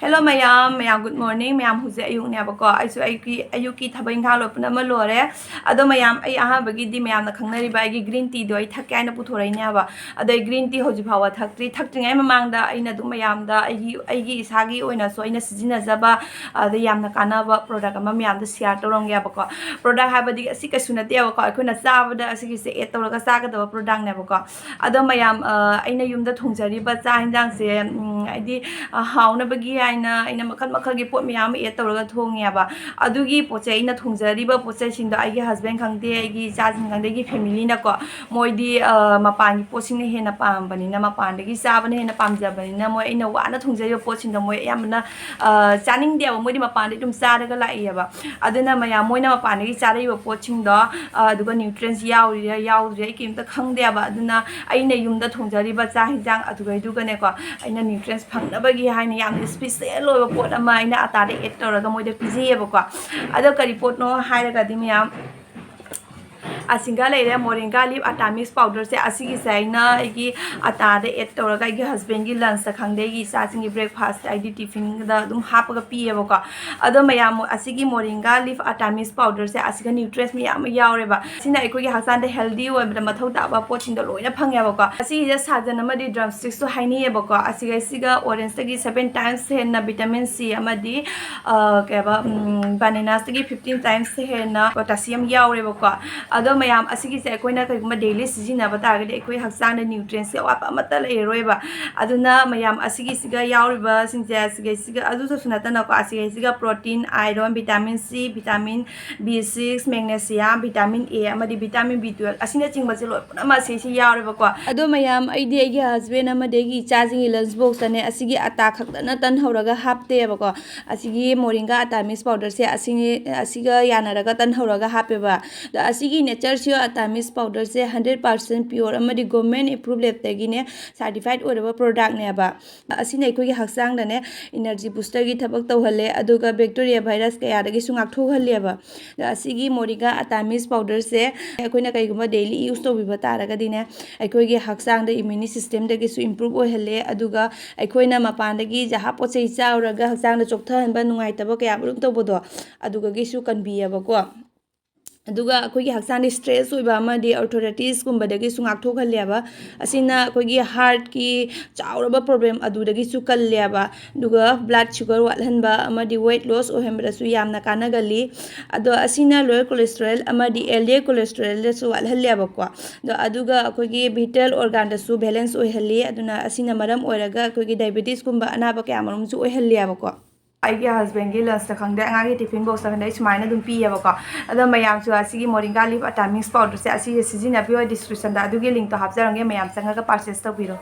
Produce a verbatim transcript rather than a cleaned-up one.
Hello ꯃꯌꯥꯝ, ꯃꯌꯥꯝ good morning꯫ ꯃꯌꯥꯝ ꯍꯧꯖꯤꯛ ꯑꯌꯨꯛꯅꯦꯕꯀꯣ, ꯑꯩꯁꯨ ꯑꯌꯨꯛꯀꯤ ꯑꯌꯨꯛꯀꯤ ꯊꯕꯛ ꯏꯪꯈꯥꯡ ꯂꯣꯏ ꯄꯨꯝꯅꯃꯛ ꯂꯣꯏꯔꯦ꯫ ꯑꯗꯣ ꯃꯌꯥꯝ, ꯑꯩ ꯑꯍꯥꯟꯕꯒꯤꯗꯤ ꯃꯌꯥꯝꯅ ꯈꯪꯅꯔꯤꯕ ꯑꯩꯒꯤ green teaꯗꯣ ꯑꯩ ꯊꯛꯀꯦ ꯍꯥꯏꯅ ꯄꯨꯊꯣꯔꯛꯏꯅꯦꯕ꯫ ꯑꯗꯣ ꯑꯩ green tea ꯍꯧꯖꯤꯛ ꯐꯥꯎꯕ ꯊꯛꯇ꯭ꯔꯤ꯫ ꯊꯛꯇ꯭ꯔꯤꯉꯩ ꯃꯃꯥꯡꯗ ꯑꯩꯅ ꯑꯗꯨꯝ ꯃꯌꯥꯝꯗ ꯑꯩꯒꯤ ꯑꯩꯒꯤ ꯏꯁꯥꯒꯤ ꯑꯣꯏꯅꯁꯨ ꯑꯩꯅ ꯁꯤꯖꯤꯟꯅꯖꯕ, ꯑꯗ ꯌꯥꯝꯅ ꯀꯥꯟꯅꯕ product ꯑꯃ ꯃꯌꯥꯝꯗ share ꯇꯧꯔꯝꯒꯦꯕꯀꯣ꯫ Product ꯍꯥꯏꯕꯗꯤ ꯑꯁꯤ ꯀꯩꯁꯨ ꯅꯠꯇꯦꯕꯀꯣ, ꯑꯩꯈꯣꯏꯅ ꯆꯥꯕꯗ ꯑꯁꯤꯒꯤꯁꯦ add ꯇꯧꯔꯒ ꯆꯥꯒꯗꯕ productꯅꯦꯕꯀꯣ꯫ ꯑꯗꯣ ꯃꯌꯥꯝ, ꯑ, ꯑꯩꯅ ꯌꯨꯝꯗ ꯊꯣꯡꯖꯔꯤꯕ ꯆꯥꯛ ꯍꯤꯟꯖꯥꯡꯁꯦ, ꯎꯝ, ꯍꯥꯏꯗꯤ, ꯑ, ꯍꯥꯎꯅꯕꯒꯤ ꯍꯥꯏꯅ ꯑꯩꯅ ꯃꯈꯜ ꯃꯈꯜꯒꯤ ꯄꯣꯠ ꯃꯌꯥꯝ ꯑꯃ add ꯇꯧꯔꯒ ꯊꯣꯡꯉꯦꯕ꯫ ꯑꯗꯨꯒꯤ ꯄꯣꯠ ꯆꯩ, ꯑꯩꯅ ꯊꯣꯡꯖꯔꯤꯕ ꯄꯣꯠ ꯆꯩꯁꯤꯡꯗꯣ ꯑꯩꯒꯤ husband ꯈꯪꯗꯦ, ꯑꯩꯒꯤ ꯏꯆꯥꯁꯤꯡ ꯈꯪꯗꯦ, ꯑꯩꯒꯤ familyꯅꯀꯣ, ꯃꯣꯏꯗꯤ, ꯑ, ꯃꯄꯥꯟꯒꯤ ꯄꯣꯠꯁꯤꯡꯅ ꯍꯦꯟꯅ ꯄꯥꯝꯕꯅꯤꯅ, ꯃꯄꯥꯟꯗꯒꯤ ꯆꯥꯕꯅ ꯍꯦꯟꯅ ꯄꯥꯝꯖꯕꯅꯤꯅ, ꯃꯣꯏ ꯑꯩꯅ ꯋꯥꯅ ꯊꯣꯡꯖꯔꯤꯕ ꯄꯣꯠꯁꯤꯡꯗꯣ ꯃꯣꯏ ꯑꯌꯥꯝꯕꯅ, ꯑ, ꯆꯥꯅꯤꯡꯗꯦꯕ꯫ ꯃꯣꯏꯗꯤ ꯃꯄꯥꯟꯗꯒꯤ ꯑꯗꯨꯝ ꯆꯥꯔꯒ ꯂꯥꯛꯏꯑꯕ꯫ ꯑꯗꯨꯅ ꯃꯌꯥꯝ, ꯃꯣꯏꯅ ꯃꯄꯥꯟꯗꯒꯤ ꯆꯥꯔꯛꯏꯕ ꯄꯣꯠꯁꯤꯡꯗꯣ, ꯑ, ꯑꯗꯨꯒ nutrients ꯌꯥꯎꯔꯤꯔꯥ ꯌꯥꯎꯗ꯭ꯔꯤꯔꯥ ꯑꯩ ꯀꯩꯝꯇ ꯈꯪꯗꯦꯕ꯫ ꯑꯗꯨꯅ ꯑꯩꯅ ꯌꯨꯝꯗ ꯊꯣꯡꯖꯔꯤꯕ ꯆꯥꯛ ꯍꯤꯟꯖꯥꯡ ꯑꯗꯨꯒꯩꯗꯨꯒꯅꯦꯀꯣ, ꯑꯩꯅ nutrients ꯐꯪꯅꯕꯒꯤ ꯍꯥꯏꯅ ꯌꯥꯝꯅ special ꯑꯣꯏꯕ ꯄꯣꯠ ꯑꯃ ꯑꯩꯅ ꯑꯇꯥꯗ add ꯇꯧꯔꯒ ꯃꯣꯏꯗ ꯄꯤꯖꯩꯌꯦꯕꯀꯣ꯫ ꯑꯗꯣ ꯀꯔꯤ ꯄꯣꯠꯅꯣ ꯍꯥꯏꯔꯒꯗꯤ ꯃꯌꯥꯝ, ꯑꯁꯤꯒ ꯂꯩꯔꯦ, moringa leaf atta mix powderꯁꯦ꯫ ꯑꯁꯤꯒꯤꯁꯦ ꯑꯩꯅ ꯑꯩꯒꯤ ꯑꯇꯥꯗ add ꯇꯧꯔꯒ ꯑꯩꯒꯤ husbandꯀꯤ lunchꯇ ꯈꯪꯗꯦ, ꯑꯩꯒꯤ ꯏꯆꯥꯁꯤꯡꯒꯤ breakfastꯇ, ꯑꯩꯗꯤ tiffinꯗ ꯑꯗꯨꯝ ꯍꯥꯞꯄꯒ ꯄꯤꯌꯦꯕꯀꯣ꯫ ꯑꯗꯣ ꯃꯌꯥꯝ, ꯑꯁꯤꯒꯤ moringa leaf atta mix powderꯁꯦ, ꯑꯁꯤꯒ nutrients ꯃꯌꯥꯝ ꯑꯃ ꯌꯥꯎꯔꯦꯕ꯫ ꯁꯤꯅ ꯑꯩꯈꯣꯏꯒꯤ ꯍꯛꯆꯥꯡꯗ healthy ꯑꯣꯏꯕꯗ ꯃꯊꯧ ꯇꯥꯕ ꯄꯣꯠꯁꯤꯡꯗꯣ ꯂꯣꯏꯅ ꯐꯪꯉꯦꯕꯀꯣ꯫ ꯑꯁꯤꯁꯤꯗ ꯁꯥꯖꯟ ꯑꯃꯗꯤ drumsticksꯁꯨ ꯍꯥꯏꯅꯩꯌꯦꯕꯀꯣ꯫ ꯑꯁꯤꯒꯩꯁꯤꯒ orangeꯇꯒꯤ seven times ꯍꯦꯟꯅ vitamin C ꯑꯃꯗꯤ, ꯑ, ꯀꯩ ꯍꯥꯏꯕ, ꯎꯝ, bananasꯇꯒꯤ fifteen times ꯍꯦꯟꯅ potassium ꯌꯥꯎꯔꯦꯕꯀꯣ꯫ ꯑꯗꯣ ꯃꯌꯥꯝ, ꯑꯁꯤꯒꯤꯁꯦ ꯑꯩꯈꯣꯏꯅ ꯀꯩꯒꯨꯝꯕ daily ꯁꯤꯖꯤꯟꯅꯕ ꯇꯥꯔꯒꯗꯤ ꯑꯩꯈꯣꯏ ꯍꯛꯆꯥꯡꯗ nutrientsꯀꯤ ꯑꯋꯥꯠꯄ ꯑꯃꯠꯇ ꯂꯩꯔꯔꯣꯏꯕ꯫ ꯑꯗꯨꯅ ꯃꯌꯥꯝ, ꯑꯁꯤꯒꯤꯁꯤꯒ ꯌꯥꯎꯔꯤꯕꯁꯤꯡꯁꯦ, ꯑꯁꯤꯒꯩꯁꯤꯒ, ꯑꯗꯨꯗꯁꯨ ꯅꯠꯇꯅꯀꯣ, ꯑꯁꯤꯒꯩꯁꯤꯒ protein, iron, vitamin C, vitamin B six, magnesium, vitamin A ꯑꯃꯗꯤ vitamin B twelve ꯑꯁꯤꯅꯆꯤꯡꯕꯁꯦ ꯂꯣꯏ ꯄꯨꯝꯅꯃꯛ ꯑꯁꯤꯁꯤ ꯌꯥꯎꯔꯦꯕꯀꯣ꯫ ꯑꯗꯣ ꯃꯌꯥꯝ, ꯑꯩꯗꯤ ꯑꯩꯒꯤ husband ꯑꯃꯗꯤ ꯑꯩꯒꯤ ꯏꯆꯥꯁꯤꯡꯒꯤ lunch boxꯇꯅꯦ ꯑꯁꯤꯒꯤ ꯑꯇꯥ ꯈꯛꯇꯅ ꯇꯟ ꯍꯧꯔꯒ ꯍꯥꯞꯇꯦꯕꯀꯣ꯫ ꯑꯁꯤꯒꯤ moringa atta mix powderꯁꯦ ꯑꯁꯤꯅꯤ, ꯑꯁꯤꯒ ꯌꯥꯅꯔꯒ ꯇꯟ ꯍꯧꯔꯒ ꯍꯥꯞꯄꯦꯕ꯫ ꯑꯗꯣ ꯑꯁꯤꯒꯤ Church Hill Artemis powderꯁꯦ hundred percent pure ꯑꯃꯗꯤ government approve labꯇꯒꯤꯅꯦ certified ꯑꯣꯏꯔꯕ productꯅꯦꯕ꯫ ꯑꯁꯤꯅ ꯑꯩꯈꯣꯏꯒꯤ ꯍꯛꯆꯥꯡꯗꯅꯦ energy boosterꯒꯤ ꯊꯕꯛ ꯇꯧꯍꯜꯂꯦ, ꯑꯗꯨꯒ bacteria virus ꯀꯌꯥꯗꯒꯤꯁꯨ ꯉꯥꯛꯊꯣꯛꯍꯜꯂꯦꯕ꯫ ꯑꯗ ꯑꯁꯤꯒꯤ Moringa Artemis powderꯁꯦ ꯑꯩꯈꯣꯏꯅ ꯀꯩꯒꯨꯝꯕ daily use ꯇꯧꯕꯤꯕ ꯇꯥꯔꯒꯗꯤꯅꯦ, ꯑꯩꯈꯣꯏꯒꯤ ꯍꯛꯆꯥꯡꯗ immunity systemꯗꯒꯤꯁꯨ improve ꯑꯣꯏꯍꯜꯂꯦ, ꯑꯗꯨꯒ ꯑꯩꯈꯣꯏꯅ ꯃꯄꯥꯟꯗꯒꯤ ꯖꯍꯥ ꯄꯣꯠ ꯆꯩ ꯆꯥꯔꯨꯔꯒ ꯍꯛꯆꯥꯡꯗ ꯆꯣꯛꯊꯍꯟꯕ, ꯅꯨꯡꯉꯥꯏꯇꯕ ꯀꯌꯥ ꯃꯔꯨꯝ ꯇꯧꯕꯗꯣ, ꯑꯗꯨꯗꯒꯤꯁꯨ ꯀꯟꯕꯤꯌꯦꯕꯀꯣ꯫ ꯑꯗꯨꯒ ꯑꯩꯈꯣꯏꯒꯤ ꯍꯛꯆꯥꯡꯗ stress ꯑꯣꯏꯕ ꯑꯃꯗꯤ arthritisꯀꯨꯝꯕꯗꯒꯤꯁꯨ ꯉꯥꯛꯊꯣꯛꯍꯜꯂꯦꯕ꯫ ꯑꯁꯤꯅ ꯑꯩꯈꯣꯏꯒꯤ heartꯀꯤ ꯆꯥꯎꯔꯕ problem ꯑꯗꯨꯗꯒꯤꯁꯨ ꯀꯜꯂꯦꯕ꯫ ꯑꯗꯨꯒ blood sugar ꯋꯥꯠꯍꯟꯕ ꯑꯃꯗꯤ weight loss ꯑꯣꯏꯍꯟꯕꯗꯁꯨ ꯌꯥꯝꯅ ꯀꯥꯟꯅꯒꯜꯂꯤ꯫ ꯑꯗꯣ ꯑꯁꯤꯅ lower cholesterol ꯑꯃꯗꯤ L D L cholesterolꯗꯁꯨ ꯋꯥꯠꯍꯜꯂꯦꯕꯀꯣ꯫ ꯑꯗꯣ ꯑꯗꯨꯒ ꯑꯩꯈꯣꯏꯒꯤ vital organꯗꯁꯨ balance ꯑꯣꯏꯍꯜꯂꯤ꯫ ꯑꯗꯨꯅ ꯑꯁꯤꯅ ꯃꯔꯝ ꯑꯣꯏꯔꯒ ꯑꯩꯈꯣꯏꯒꯤ diabetesꯀꯨꯝꯕ ꯑꯅꯥꯕ ꯀꯌꯥ ꯃꯔꯨꯝꯁꯨ ꯑꯣꯏꯍꯜꯂꯦꯕꯀꯣ꯫ ꯑꯩꯒꯤ husbandꯒꯤ lunchꯇ ꯈꯪꯗꯦ, ꯑꯉꯥꯡꯒꯤ tiffin boxꯇ ꯈꯪꯗꯦ, ꯑꯩ ꯁꯨꯃꯥꯏꯅ ꯑꯗꯨꯝ ꯄꯤꯌꯦꯕꯀꯣ꯫ ꯑꯗꯣ ꯃꯌꯥꯝꯁꯨ ꯑꯁꯤꯒꯤ Moringa Leaf Artemis powderꯁꯦ ꯑꯁꯤꯁꯦ ꯁꯤꯖꯤꯟꯅꯕꯤꯌꯣ꯫ Descriptionꯗ ꯑꯗꯨꯒꯤ linkꯇꯣ ꯍꯥꯞꯆꯔꯝꯒꯦ, ꯃꯌꯥꯝ ꯆꯪꯉꯒ purchase ꯇꯧꯕꯤꯔꯣ꯫